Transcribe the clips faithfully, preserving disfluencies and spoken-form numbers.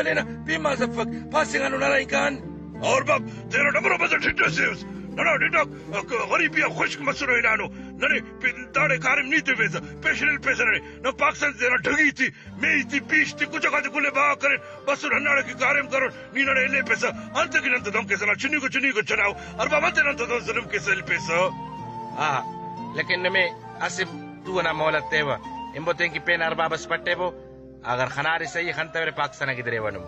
لینا، پیماز افک، پاسنگ آنو نرائیں کان۔ اور باب، تینا ڈبرو بزن ٹھٹس سے اس۔ ننا ڈٹاک غریبی آ خشک مسنو ہنانو۔ ننے پن-، داڑے کاریم نی تفیسہ، پیشن ہلپیسہ ننے۔ نن پاکستان تینا ڈھگی تے، میئی تے، بیش تے، کچک آتے کل ءِ بہا کرین۔ بسر ہنداڑے کہ کاریم کرون، نی ننے ہلیپیسہ۔ انت کہ نن تو دن کیسہ نا چنیکو چنیکو چناؤ۔ ارباب انت نن تو دن ظلم کیسہ ہلپیسہ۔ ہاں، لیکن نمے اسہ دو ئنا مہلت تیوہ۔ ہمبو تین کہ پین ارباب ئس پٹیبو۔ اگر خنارے صحیح خنتویرے پاکستان آ گدریوہ نم۔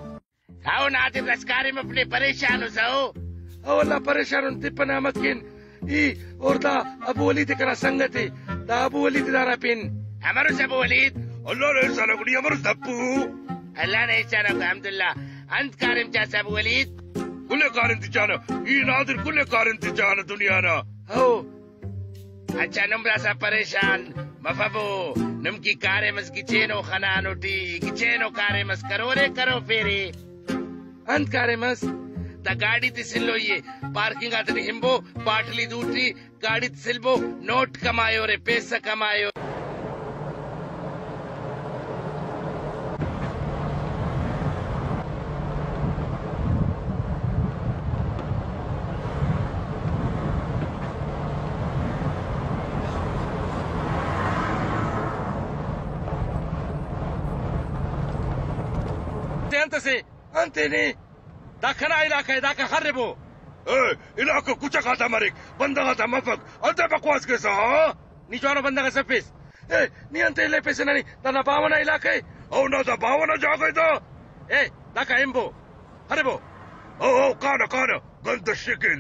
او نادر، اسہ کاریم اف نے پریشان اس او۔ او اللہ، پریشان ان تپنہ امکن۔ ای اور دا ابو ولید کنا سنگت ءِ۔ دا ابو ولید دارا پن۔ امروس ابو ولید؟ اللہ نا احسان اکو نی امروس دپو۔ اللہ نا احسان اکو الحمدللہ۔ انت کاریم چاسہ ابو ولید؟ کل ءِ کاریم تے چانہ۔ ای نادر کل ءِ کاریم تے چانہ دنیا نا۔ ہو۔ اچھا، نم داسہ پریشان مفبو، نم کی کاریم اس گچینو خنانو ٹی، گچینو کاریم اس کرورے کروفیرے۔ انت کاریم اس؟ دا گاڑی تے سلوئی ءِ، پارکنگ آتے ٹی ہنبو، پاٹلی دوٹی گاڑی تے سلبو، نوٹ کمایورے، پیسہ کمایو۔ تے انت سے؟ انتے نے؟ دا کنا علاقہ ءِ، داکان خربو۔ اے، علاقہ کچک آتا مریک، بندغ آتا مفک، انتئے بکواس کیسہ، ہاں؟ نی جوانو بندغ اس افیس۔ اے، نی انتئے لیپیسہ ننے؟ دا نا باوہ نا علاقہ ءِ۔ او نا، دا باوہ نا جاگہ ءِ دا۔ اے، داکان ہنبو، خربو۔ او، او، کانہ، کانہ، گند شکل۔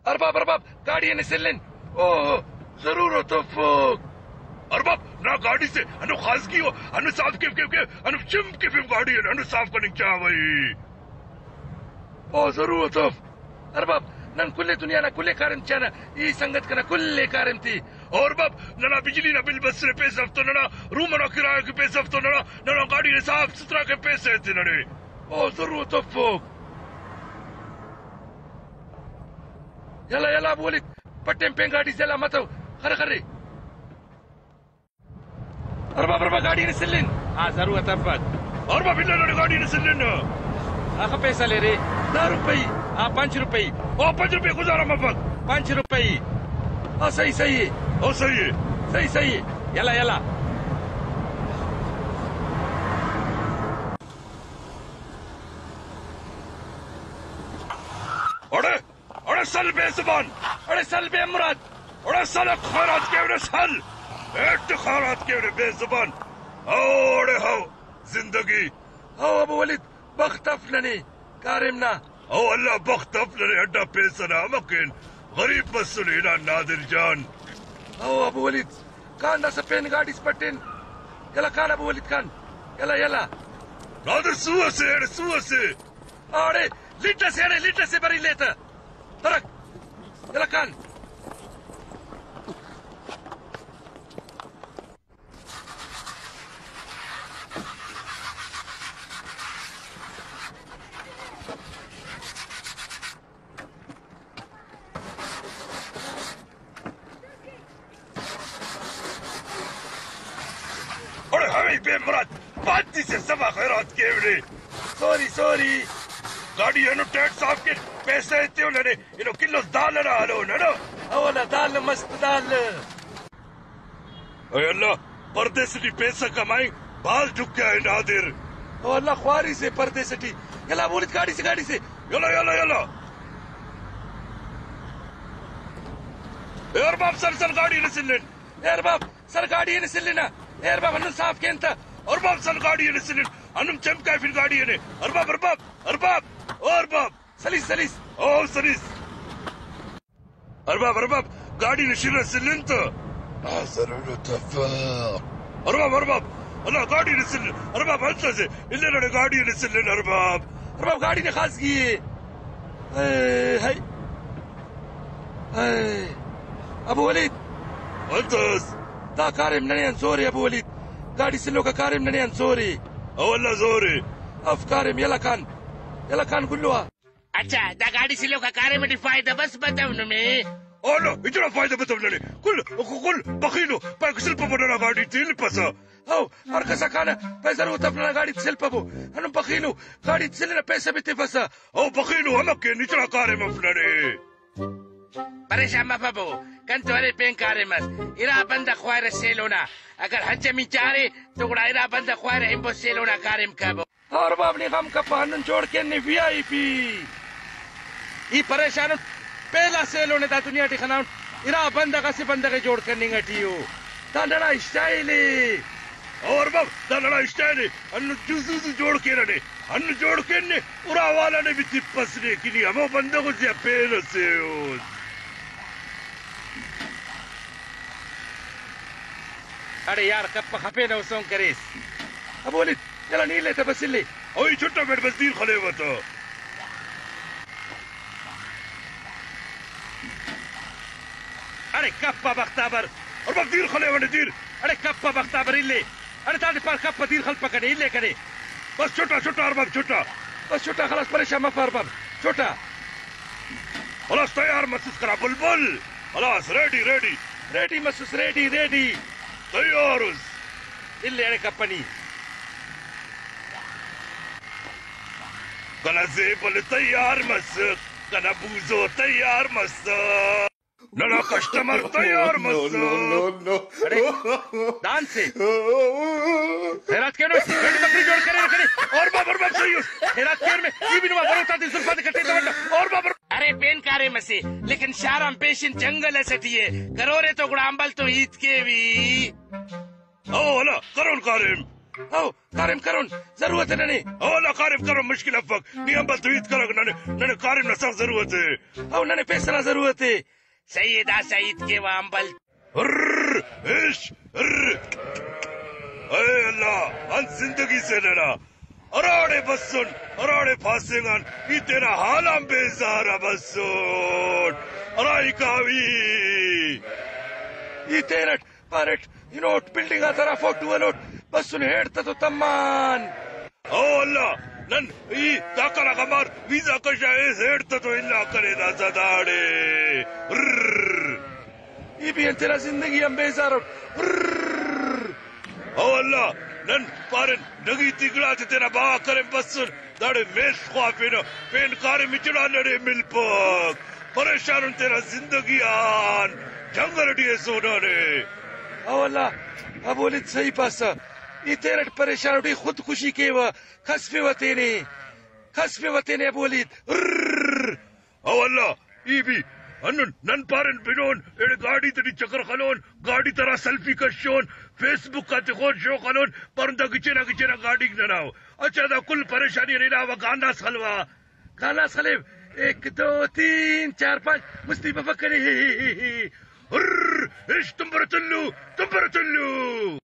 ارباب، ارباب، گاڑی ئے نسلن۔ او، ضرورت افک۔ ارباب، نا گاڑی سے، ہندن خاصگی ءُ، ہندن صاف کیو، کیو، کیو، ہندن چم کیفم گاڑی ئے، ہندن صاف کننگ چاوہ ای۔ او، ضرورت اف۔ ارباب، نن کل ءِ دنیا نا کل ءِ کاریم چانہ، ای سنگت کنا کل ءِ کاریم تے۔ او ارباب، ننا بجلی نا بل بسنے پیسہ اف تو، ننا روم ئنا کرایہ کہ پیسہ اف تو، ننا، ننا گاڑی نا صاف ستھرا کہ پیسہ ایتے ننے۔ او، ضرورت افک۔ یلا، یلا، ابو ولید، پٹین پین گاڑی سے، یلا، متو، خرے، خرے۔ ارباب، ارباب، گاڑی نے سلن۔ آ، ضرورت افک۔ ارباب، الا ننے گاڑی نے سلن۔ آخہ پیسہ لیرے؟ دہ روپئی۔ آ، پنچ روپئی۔ او، پنچ روپئی گزارہ مفک۔ پنچ روپئی۔ آ، صحیح، صحیح۔ او، صحیح۔ صحیح، صحیح۔ یلا، یلا۔ اڑے، اڑے سل بے زبان، اڑے سل بے مراد، اڑے سل خیرات کیونے سل، ایٹ خیرات کیونے بے زبان۔ او اڑے ہو زندگی۔ او ابو ولید، بخت اف ننے کاریم نا۔ او اللہ، بخت اف ننے، اڈا پیسہ نا امکن غریب مسنے نا نادر جان۔ او ابو ولید، کان داسہ پین گاڑی اس پٹین۔ یلا کان ابو ولید کان۔ یلا، یلا۔ نادر سو اسے، اڑے سو اسے۔ اڑے لٹ اسے، اڑے لٹ اسے بری لیتہ۔ ترک۔ یلا کان۔ اڑے ہمے بے مراد پاتی سے سما خیرات کیونے۔ سوری، سوری۔ گاڑی ہنو ٹائٹ صاف کن، پیسہ ایتیو ننے، اینو کلوس دال ئنا ہلو ننو۔ اولا دال مست دال۔ اے اللہ، پردیس ٹی پیسہ کمائنگ بھاز ڈکھ ءِ نادر۔ او اللہ، خواری سے پردیس ٹی۔ یلا ابو ولید، گاڑی سے، گاڑی سے۔ یلا، یلا، یلا۔ اے ارباب، سر، سر گاڑی نے سلن۔ اے ارباب، سر گاڑی نے سلن۔ اے ارباب، ہندن صاف کین تہ۔ ارباب، سر گاڑی نے سلن۔ ہندن چمکائفن گاڑی نے۔ ارباب، ارباب، ارباب، او ارباب۔ سلیس، سلیس۔ او سلیس۔ ارباب، ارباب، گاڑی نے شرہ سلن تہ۔ آ، ضرورت افک۔ ارباب، ارباب، اللہ، گاڑی نے سلن۔ ارباب، انت سے، الے ننے گاڑی نے سلن، ارباب۔ ارباب، گاڑی نے خاصگی ءِ۔ اے، ہائی۔ اے، ابو ولید۔ انت اس؟ دا کاریم ننے آن زورے، ابو ولید۔ گاڑی سلوک آ کاریم ننے آن زورے۔ او اللہ، زورے۔ اف کاریم، یلہ کان، یلہ کان گلو آ۔ اچھا، دا گاڑی سلوک آ کاریم ٹی فائدہ بس بتو نمے؟ او نو، اچنا فائدہ بتو ننے۔ کل، کل، بخیلو، پائک سلپبو ننا گاڑی تے سلپسہ۔ او، ہر کس آ کانہ، پائے ضرورت اف ننا گاڑی تے سلپبو۔ ہنو بخیلو، گاڑی تے سلنہ پیسہ بھی تفسہ۔ او بخیلو، ہمک کین، اچنا کاریم اف ننے۔ پریشان مفبو، کن تو ارے پین کاریم اس۔ ارا بندغ خواہرہ سیلو نا۔ اگر ہنچمی چارے تو گڑا ارا بندغ خواہرہ ہنبو سیلو نا کاریم کبو۔ اور باب نی غم کپہ، ہندن جوڑ کین نی وی آئی پی۔ ای پریشان اٹ، پہلا سیلو نے دا دنیا ٹی خناؤن، ارا بندغ اسہ بندغ ءِ جوڑ کننگ ٹی ءُ۔ دا ننا اسٹائل ءِ۔ اور باب، دا ننا اسٹائل ءِ۔ ہندن جزو جوڑ کینہ نے، ہندن جوڑ کین نے، ارا والا نے بھی تپس نے کہ نی ہمو بندغ اسے آ پین اسے اُس۔ اڑے یار، کپہ خفینہ، سونگ کریس۔ ابو ولید، یلا نی اِلے تہ بس اِلے۔ اوئی چھٹا بیٹ بس دیر خلیوہ تہ۔ اڑے کپہ بختابر۔ اور بس دیر خلیوہ نے دیر۔ اڑے کپہ بختابر اِلے۔ اڑے دادے پار کپہ دیر خلپہ کنے، اِلے کنے۔ بس چھٹا، چھٹا ارباب، چھٹا۔ بس چھٹا، خلاص، پریشان مفہ ارباب۔ چھٹا۔ خلاص، تیار مسس کنا بلبل۔ خلاص، ریڈی، ریڈی۔ ریڈی مسس، ریڈی، ریڈی۔ تیار اُس۔ اِلے اڑے کپہ نی۔ کنا زیبل تیار مس، کنا بوزو تیار مس۔ ننا کسٹمر تیار مس۔ نو، نو، نو، نو۔ اڑے، دان سے۔ خیرات کینو، ریڈی بکری جوڑ کرے رکھنے۔ اور بابر باب صحیح اُس۔ خیرات کین میں، ای بھی نما بروتا دے زلفا دے کٹے تو ورنہ۔ اور بابر۔ ارے پین کاریم اسے، لیکن شار آن پیشن جنگل اسے ٹی اے۔ کرورے تو گڑا امبل تو ہیت کے وی۔ او ہلا، کرون کاریم۔ او کاریم کرون، ضرورت اے ننے۔ او ہلا، کاریم کرون، مشکل افک۔ نی امبل تو ہیت کرک، ننے، ننے کاریم نا سخت ضرورت اے۔ او ننے پیسہ نا ضرورت اے۔ صحیح اے، داسہ ہیت کیوہ امبل۔ ہر، اش، ہر۔ اے اللہ، انت زندگی سے ننا۔ ہراڑے بسن، ہراڑے پھاسنگ آن، ای تینا حال آن بیزار آ بسٹ۔ ہرائی کاوی۔ ای تینٹ پاریٹ، ہنوٹ بلڈنگ آتا ہرا فوٹو ہلوٹ، بسن ہیڑ تتو تمان۔ او اللہ، نن ای داکان آ غمار ویزا کشا ایس ہیڑ تتو الا کرے داسہ داڑے۔ ررر۔ ای بھی انت تینا زندگی آن بیزار اٹ۔ ررر۔ او اللہ، نن پارن ڈگی تی گڑاتے تینا بہا کرین بسن۔ داڑے میڷ خوافینہ، پین کاریم اچڑا ننے ملپک۔ پریشان ان تینا زندگی آن، جنگل ٹی ایسونہ نے۔ او اللہ، ابو ولید صحیح پاسہ۔ ای تینٹ پریشان اٹ، ای خودکشی کیوہ، کھسفیوہ تینے، کھسفیوہ تینے ابو ولید۔ ررر۔ او اللہ، ای بھی ہندن نن پارین بنون، ایڑے گاڈی تیٹی چکر خلون، گاڈی تا ہرا سیلفی کشون، فیس بک آ تخون، شو خلون، پارون دا گچین آ گچین آ گاڈیک ننا ءُ۔ اچھا، دا کل پریشانی آن علاوہ گانا اس خلوا۔ گانا اس خلیو۔ ایک، دو، تین، چار، پانچ، مستی بفک کنے، ہی، ہی، ہی، ہی۔ ہر، اش تمبر تلو، تمبر تلو۔